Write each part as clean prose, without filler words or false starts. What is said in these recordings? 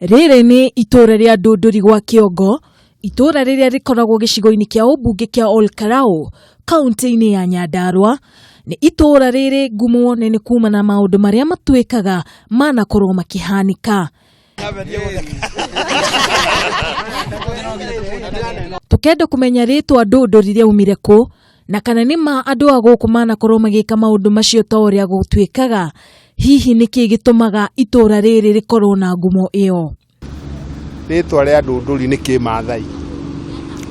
Rĩrĩ nĩ itũũra rĩa Ndũndũri gwa Kĩongo, itũũra rĩrĩa rĩkoragwo gĩcigo-inĩ kĩa ũmbunge kĩa Ol Kalou, kaũntĩ-inĩ ya Nyandarua. Nĩ itũũra rĩrĩ ngumo nene kumana na maũndũ marĩa matuĩkaga manakorwo makĩhanĩka. Tũkenda kũmenya rĩtwa Ndũndũri rĩaumire kũ na kana nĩ ma andũ a gũkũ manakorwo magĩka maũndũ macio ta ũrĩa gũtuĩkaga. Hihi nĩ kĩĩ gĩtũmaga itũũra rĩrĩ rĩkorwo na ngumo ĩyo? Rĩtwa rĩa Ndũndũri nĩ kĩmathai,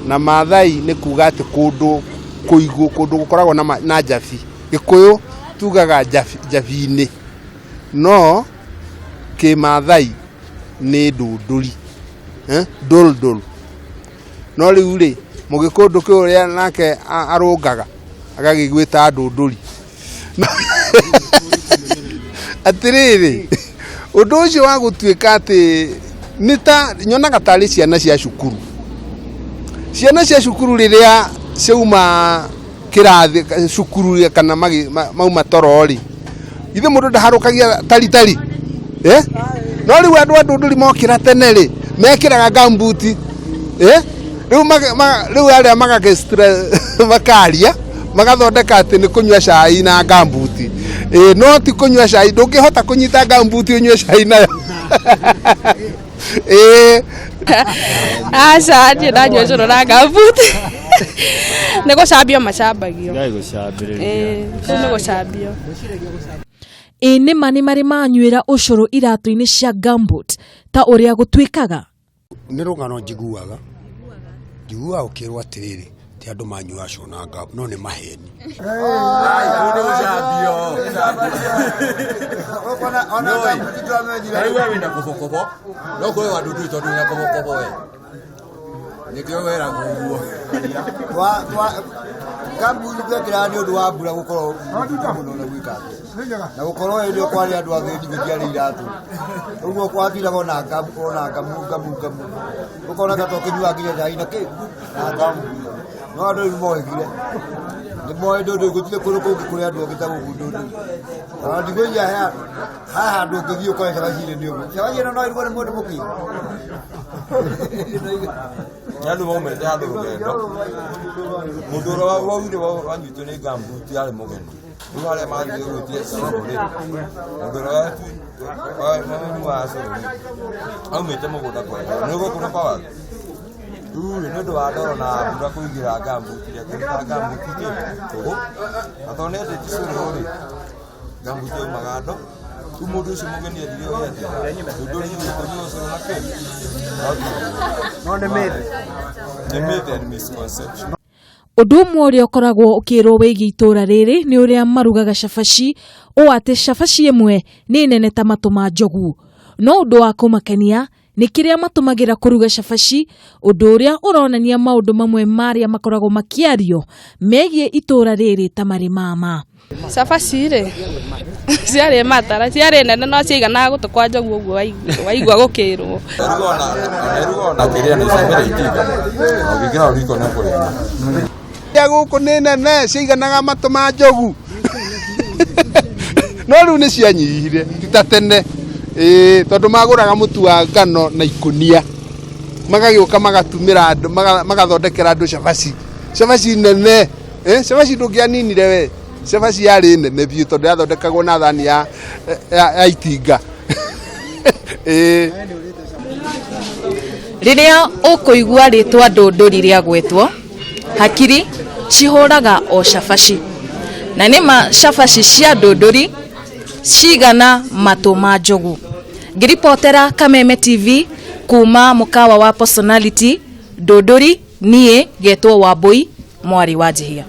na Mathai nĩ kuga atĩ kũndũ kũigũ, kũndũ gũkoragwo na njabi. Gĩkũyũ tugaga njabi-inĩ, no kĩmathai nĩ Ndũndũri, ndũndũl. No rĩu rĩ, mũgĩkũyũ ndũkĩũĩ ũrĩa nake arũngaga, agagĩgwĩta Ndũndũri. Atĩrĩrĩ, ũndũ ũcio wa gũtuĩka atĩ nĩ ta nyonaga tarĩ ciana cia cukuru. Ciana cia cukuru rĩrĩa ciauma kĩrathi cukuru kana mauma toro rĩ, githĩ mũndũ ndaharũkagia taritari? Eh? No rĩu andũ a Ndũndũri mokĩra tene rĩ, mekĩraga gambuti. Eh? Rĩu rĩu arĩa makaria magathondeka atĩ nĩ kũnyua cai na gambuti. Ĩĩ no ti kũnyua cai, ndũngĩhota kũnyita gambuti ũnyue cai nayo. Ĩĩ. Aca ndirĩ ndanyua cũrũ na gambuti. Nĩ gũcambio macambagio. Tigai gũcambĩrĩria. Ĩĩ, kũu nĩ gũcambio. Ĩ nĩma nĩ marĩ manyuĩra ũcũrũ iratũ-inĩ cia gumboot ta ũrĩa gũtuĩkaga? Nĩ rũgano njiguaga, njiguaga ũkĩrwo atĩrĩrĩ, ti andũ manyuaga cũrũ na ngabu, no nĩ maheni. Rĩu we wĩna kobokobo no kũrĩ wa ndundu tondũ wĩna kobokobo we nĩkĩo weragwo ũguo. Ngambuni twekĩraga nĩ ũndũ wa mbura gũkorwo mũno na gwĩka atĩa na gũkorwo hĩndĩ ĩyo kwarĩ andũ athĩni gũtiarĩ iratũ ũguo kwathiraga ona ngamu ona ngamu ngamu ngamu ũkona ta tũkĩnyua nginya cai na kĩ na ngamu no andũ rĩu mohĩgire nĩ moĩ ndũndũ gũtirĩ kũndũ kũngĩ kũrĩ andũ angĩ ta gũkũ ndũndũ ona ndigũiya haha handũ ũngĩthiĩ ũkore cabaci nĩ ũguo cabaci ĩno no ĩrugwo nĩ mũndũ mũkĩgu. Nĩ andũ maumĩte handũ rũgendo mũndũ ũrĩa waugire wanyitwo nĩ ngambuti arĩ mũgeni rĩu harĩa mathiĩ gwĩtia cũrũ rĩ mũndũ ũrĩa wanyuaga cũrũ rĩ aumĩte mũgũnda kwenda nĩ gũkũ nĩ kwa waru rĩu rĩ nĩ ũndũ wa ndoro na mbura kũingĩra ngambuti rĩ akĩruta ngambuti kĩ tũhũ na tondũ nĩ endete cũrũ rĩ Ngambuti yaumaga ndo rĩu mũndũ ũcio mũgeni athire oĩ atĩa ndũndũri kũnyua ũcũrũ na kĩ No nĩ myth. Nĩ myth and misconception. Ũndũ ũmwe ũrĩa ũkoragwo ũkĩrwo wĩgiĩ itũũra rĩrĩ nĩ ũrĩa marugaga cabaci, ũũ atĩ cabaci ĩmwe nĩ nene ta matũ ma njogu. No ũndũ wa kũmakania nĩ kĩrĩa matũmagĩra kũruga cabaci, ũndũ ũrĩa ũronania maũndũ mamwe marĩa makoragwo makĩario megiĩ itũũra rĩrĩ ta marĩ ma ma. Cabaci rĩ, ciarĩ matara, ciarĩ nene no ciaiganaga gũtũ kwa njogu ũguo waigua gũkĩrwo. Ĩrugwo na kĩrĩa nĩ icembe itinga, ũngĩkĩra riko nĩ ũkũrĩa. Cia gũkũ nĩ nene ciaiganaga matũ ma njogu no rĩu nĩ cianyihire ti ta tene ĩĩ tondũ magũraga mũtu wa ngano na ikũnia magagĩũka magatumĩra andũ magathondekera andũ cabaci cabaci nene eh, cabaci ndũngĩaninire we cabaci yarĩ nene biũ tondũ yathondekagwo na thani ya, ya, ya itinga ĩĩ. Rĩrĩa ũkũigua rĩtwa Ndũndũri rĩagwetwo, hakiri cihũraga o cabaci. Na nĩma cabaci cia Ndũndũri cigana matũ ma njogu. Ngĩribotera Kameme TV kuma mũkawa wa Personality, Ndũndũri, niĩ ngetwo Wambũi mwarĩ wa Njihia.